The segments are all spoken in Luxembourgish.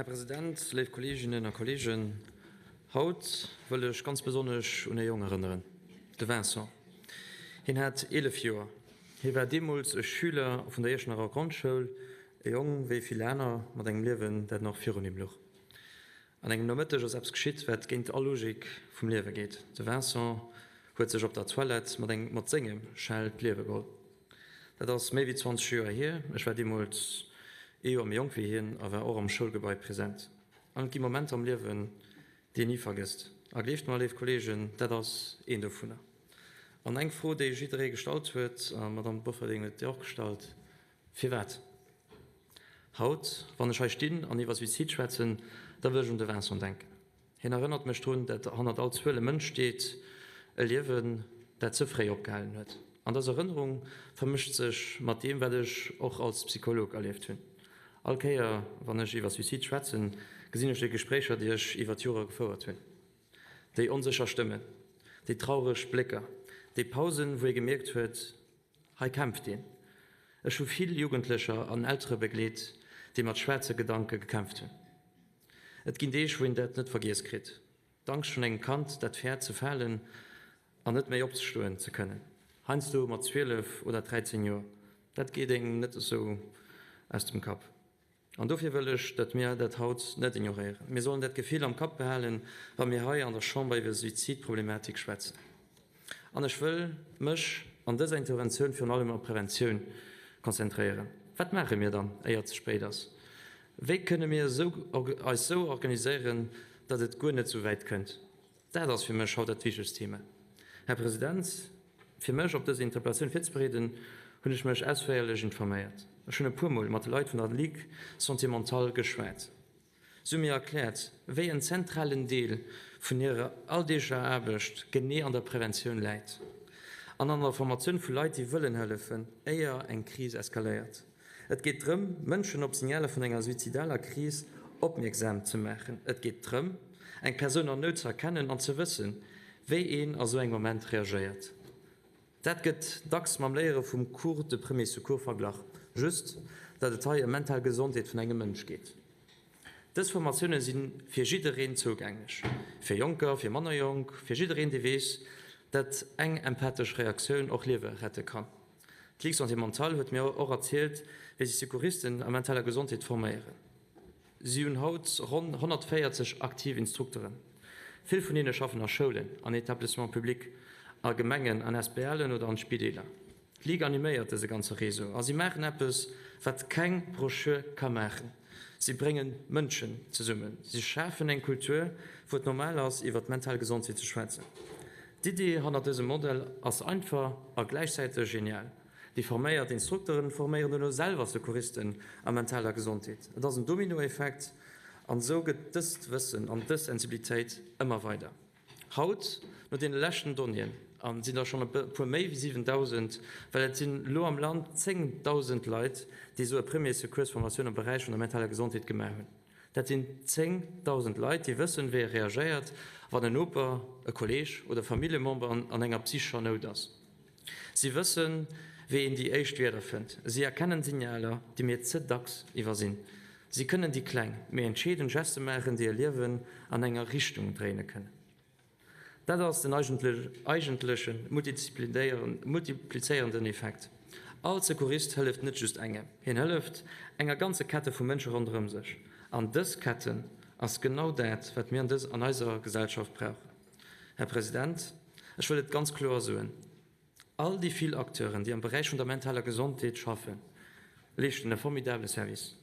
Här President, léif Kolleeginnen a Kolleegen, haut wëll ech ganz besonnesch un e Jong erënneren, de Vincent. Hien hat 11 Joer. Hie war deemools e Schüler vun der Iechternacher Grondschoul, e Jong wéi vill aner, mat engem Liewen, dat nach virun him luch. An engem Nomëtteg ass eppes geschitt, wat géint all Logik vum Liewe geet. De Vincent huet sech op der Toilette mat engem mat sengem Schell d'Liewe geholl. Dat ass méi wéi 20 Joer hier. Ech war deemools ee Joer méi jonk wéi hien a war och am Schoulgebai present. An et gi Momenter am Liewen, déi een ni vergësst. A gleeft mer, léif Kolleegen, dat ass een dovunner. An eng Fro, déi jidderee gestallt huet, a Madamm Bofferding huet déi och gestallt, Firwat? Haut, wann ech hei stinn an iwwer Suizid schwätzen, da wëll ech un de Vincent denken. Hien erënnert mech drun, dat hannert all Zuel e Mënsch steet, e Liewen, dat ze fréi opgehalen huet. An dës Erënnerung vermëscht sech mat deem, wat ech och als Psycholog erlieft hunn. All Kéier, wann ech iwwer Suizid schwätzen, gesinn ech déi Gespréicher, déi ech iwwer d'Jore gefouert hunn. Déi onsécher Stëmmen, déi traureg Blécker, déi Pausen, wou ee gemierkt huet, Hei kämpft een. Ech hu vill Jugendlecher an Eltere begleet, déi mat schwaarze Gedanke gekämpft hunn. Et ginn Deeg, wou een dat net vergiess kritt, d'Angscht vun engem Kand, dat fäert ze falen an net méi opzestoen ze kënnen, heiansdo mat 12 oder 13 Joer. Dat geet engem net esou aus dem Kapp. An dofir wëll ech, datt mir dat haut net ignoréieren. Mir sollen dat Gefill am Kapp behalen, wa mir hei an der Chamber iwwer Suizidproblematik schwätzen. An ech wëll mech an dëser Interventioun virun allem op d'Preventioun konzentréieren. Wat maache mir dann, éier et ze spéit ass? Wéi kënne mir eis esou organiséieren, datt et guer net esou wäit kënnt? Dat ass fir mech haut dat wichtegst Thema. Här President, fir mech op dës Interpellatioun virzebereeden, hunn ech mech ausféierlech informéiert. Ech hunn e puermol mat de Leit vun der Ligue Santé Mentale geschwat. Si hu mir erkläert, wéi en zentralen Deel vun hirer alldeeglecher Aarbecht genee an der Preventioun läit an an der Formatioun vu Leit, déi wëllen hëllefen, éier eng Kris eskaléiert. Et geet drëm, Mënschen op Signaler vun enger suizidaler Kris opmierksam ze maachen. Et geet drëm, eng Persoun an Nout ze erkennen an ze wëssen, wéi een a sou engem Moment reagéiert. Dat gëtt dacks mam Léiere vum Cours de premiers secours verglach, just datt et hei ëm mental Gesondheet vun engem Mënsch geet. Dës Formatioune si fir jiddereen zougänglech, fir Jonker, fir manner Jonk, fir jiddereen, dee weess, datt eng empathesch Reaktioun och Liewe rette kann. D'Ligue Santé Mentale huet mir och erzielt, wéi si Secouristen a mentaler Gesondheet forméieren. Si hunn haut ronn 140 aktiv Instrukteren. Vill vun hinne schaffen a Schoulen, an Etablissements publics, a Gemengen, an SBLen oder an Spideeler. D'Ligue animéiert dëse ganze Réseau a si maachen eppes, wat keng Broschür ka maachen, Si bréngen Mënschen zesummen. Si schafen eng Kultur, wou et normal ass, iwwer d'mental Gesondheet ze schwätzen. D'Iddi hannert dësem Modell ass einfach a gläichzäiteg genial, Déi forméiert Instrukteren forméieren dono selwer Secouristen a mentaler Gesondheet. Et ass en Dominoeffekt an esou gëtt dëst Wëssen an dës Sensibilitéit ëmmer weider. Haut, no deene leschten Donnéeën, an et sinn der schonn e puer méi wéi 7.000, well et sinn elo am Land 10.000 Leit, déi esou e Premiers-Secours-Formatioun am Beräich vun der mentaler Gesondheet gemaach hunn. Dat sinn 10.000 Leit, déi wëssen, wéi ee reagéiert, wann en Noper, e Kolleeg oder Familljemember an enger psychescher Nout ass. Si wëssen, wéi een déi éischt Wierder fënnt. Si erkennen Signaler, déi mir ze dacks iwwersinn. Si kënnen déi kleng, mee entscheedend Geste maachen, déi e Liewen an enger Richtung dréine kënnen. Dat ass den eigentleche multiplizéierenden Effekt. All Secourist hëlleft net just engem, hien hëlleft enger ganze Kette vu Mënsche ronderëm sech. An dës Ketten ass genau dat, wat mir an eiser Gesellschaft brauchen. Här President, ech wëll et ganz kloer soen, All déi vill Acteuren, déi am Beräich vun der mentaler Gesondheet schaffen, leeschten e formidable Service.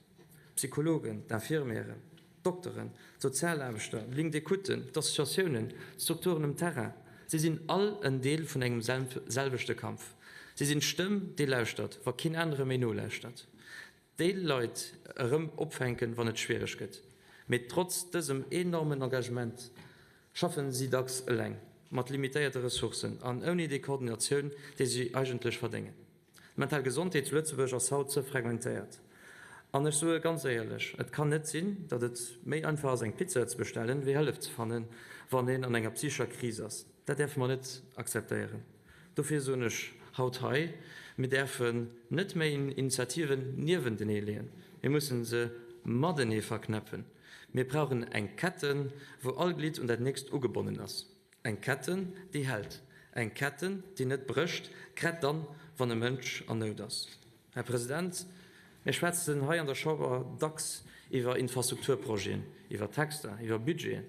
D'Psychologen, d'Infirmieren, d'Dokteren, d'Sozialaarbechter, d'Ligne d'écoute, d'Associatiounen, d'Strukturen um Terrain, si sinn all en Deel vun engem selwechte Kampf. Si sinn d'Stëmm, déi lauschtert, wa keen anere méi nolauschtert. Déi Leit erëm opfänken, wann et schwiereg gëtt. Mee trotz dësem enormen Engagement schaffen si dacks eleng, mat limitéierte Ressourcen an ouni déi Koordinatioun, déi si eigentlech verdéngen. D'mental Gesondheet zu Lëtzebuerg ass haut ze fragmentéiert. An ech soe ganz éierlech, et kann net sinn, datt et méi einfach ass, eng Pizza ze bestellen, wéi Hëllef ze fannen, wann een an enger psychescher Kris ass. Dat däerfe mer net akzeptéieren. Dofir soen ech haut hei, Mir däerfen net méi Initiativen niewentenee leeën, mir mussen se. matenee verknäppen. Mir brauchen eng Ketten, wou all Glidd un dat nächst ugebonnen ass. Eng Ketten, déi hält. Eng Ketten, déi net brécht, grad dann, wann e Mënsch an Nout ass. Här President, mir schwätzen hei an der Chamber dacks iwwer Infrastrukturprojeten, iwwer Texter, iwwer Budgeten.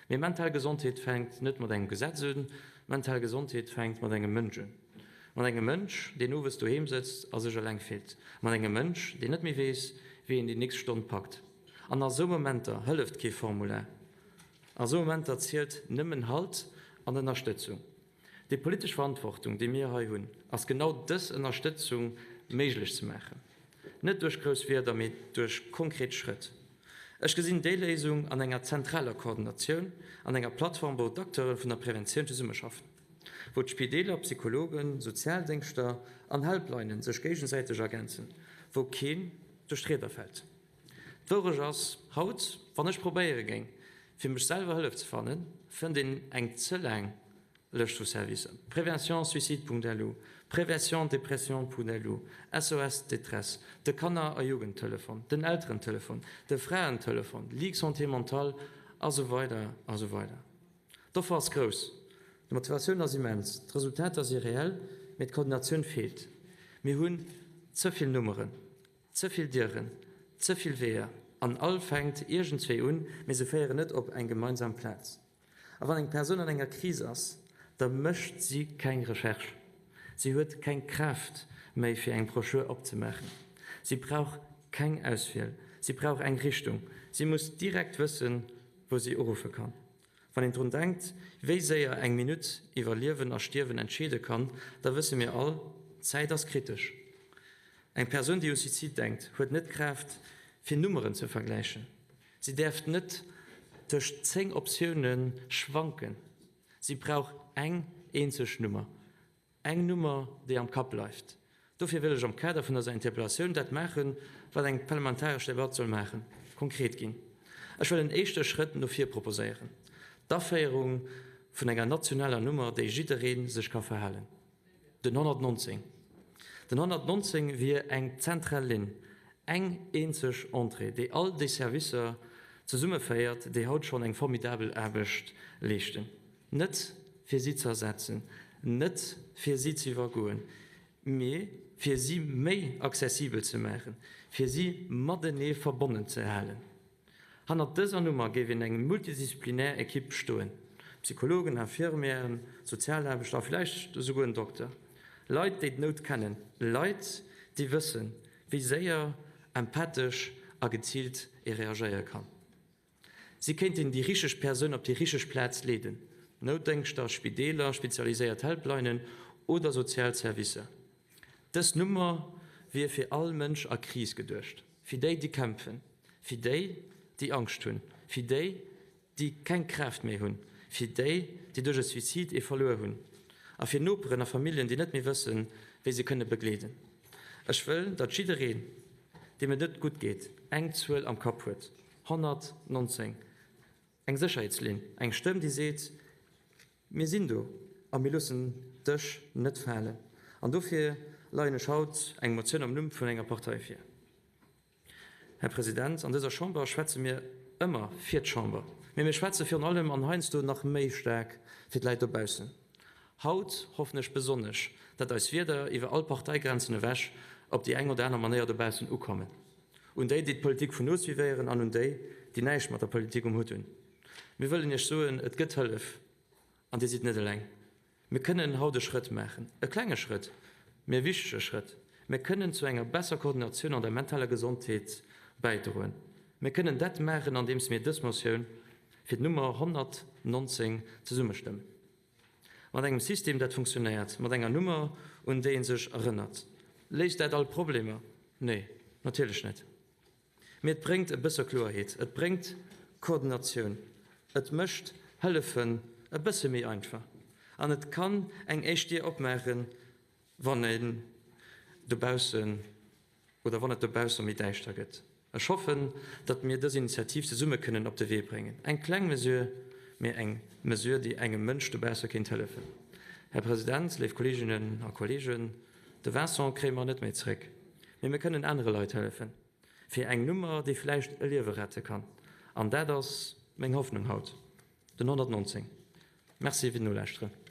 Mee mental Gesondheet fänkt net mat engem Gesetz un, mental Gesondheet fänkt mat engem Mënsch un. Mat engem Mënsch, deen owes doheem sëtzt a sech eleng fillt. Mat engem Mënsch, deen net méi weess, wéi een déi nächst Stonn packt. An a sou Momenter hëlleft kee Formular. A sou Momenter zielt nëmmen Halt an Ënnerstëtzung. Déi politesch Verantwortung, déi mir hei hunn, ass genau dës Ënnerstëtzung méiglech ze maachen. Net duerch grouss Wierder, mee duerch konkret Schrëtt. Ech gesinn déi Léisung an enger zentraler Koordinatioun, an enger Plattform, wou d'Acteure vun der Preventioun zesummeschaffen, wou d'Spideeler, Psychologen, Sozialdéngschter an Helplinen sech géigesäiteg ergänzen, wou keen duerch d'Rieder fält. D'Wourecht ass, haut, wann ech probéiere géing, fir mech selwer Hëllef ze fannen, fënnt een eng ze laang Lëscht vu Servicer, prévention-suicide.lu, prévention-dépression.lu, SOS Détresse, de Kanner a Jugendtelefon, den Elterentelefon, de Fraentelefon, Ligue Santé Mentale a sou weider a sou weider. D'Offer ass grouss, d'Motivatioun ass immens, d'Resultater si reell, mee d'Koordinatioun feelt. Mir hunn ze vill Nummeren, Ze vill Dieren, ze vill Weeër, an all fänkt iergendswéi un, mee se féieren net op eng gemeinsam Plaz. A wann eng Persoun an enger Kris ass, da mécht si keng Recherche, si huet keng Kraaft méi fir eng Broschür opzemaachen, si brauch keng Auswiel, si brauch eng Richtung, si muss direkt wëssen, wou si uruffe kann. Wann een drun denkt, wéi séier eng Minutt iwwer Liewen a Stierwen entscheede kann, da wësse mir all, D'Zäit ass kritesch. Eng Persoun, déi u Suizid denkt, huet net d'Kraaft, fir Nummeren ze vergläichen. Si däerf net tëscht 10 Optioune schwanken. Si brauch eng eenzeg Nummer. Eng Nummer, déi am Kapp bleift. Dofir wëll ech am Kader vun dëser Interpellatioun dat maachen, wat eng parlamentaresch Debatt soll maachen, konkret ginn. Ech wëll en éischte Schrëtt no vir proposéieren, d'Aféierung vun enger nationaler Nummer, déi jidderee sech ka verhalen, den 119. Den 119 wier eng zentral Linn, eng eenzeg Entrée, déi all déi Servicer zesummeféiert, déi haut schonn eng formidabel Aarbecht leeschten. Net fir si ze ersetzen, net fir si ze iwwergoen, mee fir si méi accessibel ze maachen, fir si matenee verbonnen ze halen. Hannert dëser Nummer géif een eng multidisziplinär Ekipp stoen, Psychologen, Infirmièren, Sozialaarbechter a vläicht esouguer en Dokter. Leit, déi d'Nout kennen, Leit, déi wëssen, wéi séier, empathesch a geziilt ee reagéiere kann. Si kéinten déi richteg Persoun op déi richteg Plaz leeden, Noutdéngschter, Spideeler, spezialiséiert Helplinen oder sozial Servicer. Dës Nummer wier fir all Mënsch a Kris geduecht, fir déi, déi kämpfen, fir déi, déi Angscht hunn, fir déi, déi keng Kraaft méi hunn, fir déi, déi duerch e Suicide ee verluer hunn a fir Noperen a Familljen, déi net méi wëssen, wéi se kënne begleeden. Ech wëll, datt jiddereen, deem et net gutt geet, eng Zuel am Kapp huet, 119, eng Sécherheetslinn, eng Stëmm, déi seet, Mir sinn do a mir loossen dech net falen. An dofir leien ech haut eng Motioun am Numm vun enger Partei vir. Här President, an dëser Chamber schwätze mir ëmmer fir d'Chamber, mee mir schwätze virun allem an heiansdo nach méi staark fir d'Läit dobaussen. Haut hoffen ech besonnesch, datt eis Wierder iwwer all Parteigrenzen ewech op déi eng oder aner Manéier dobaussen ukommen. Un déi, déi d'Politik vun no suivéieren an un déi, déi näischt mat der Politik um Hutt hunn. Mir wëllen Iech soen, Et gëtt Hëllef an Dir sidd net eleng. Mir kënnen haut e Schrëtt maachen, e klenge Schrëtt, mee e wichtege Schrëtt. Mir kënnen zu enger besser Koordinatioun an der mentaler Gesondheet bäidroen. Mir kënnen dat maachen, andeems mir dës Motioun fir d'Nummer 119 zesumme stëmmen. Mat engem System, dat funktionéiert, mat enger Nummer, un déi ee sech erënnert. Léist dat all Problemer? Nee, natierlech net. Mee et bréngt e bësse Kloerheet, et bréngt Koordinatioun, et mécht Hëllefen e bësse méi einfach an et kann eng éischt Dier opmaachen, wann een dobaussen oder wann et dobausse méi däischter gëtt. Ech hoffen, datt mir dës Initiativ zesumme kënnen op de Wee bréngen. Eng kleng Mesure, mee eng Mesure, déi engem Mënsch dobausse kéint hëllefen. Här President, léif Kolleeginnen a Kolleegen, de Vincent kréie mer net méi zréck, mee mir kënnen anere Leit hëllefen. Fir eng Nummer, déi vläicht e Liewe rette kann. An dat ass meng Hoffnung haut, den 119. Merci fir d'Nolauschteren.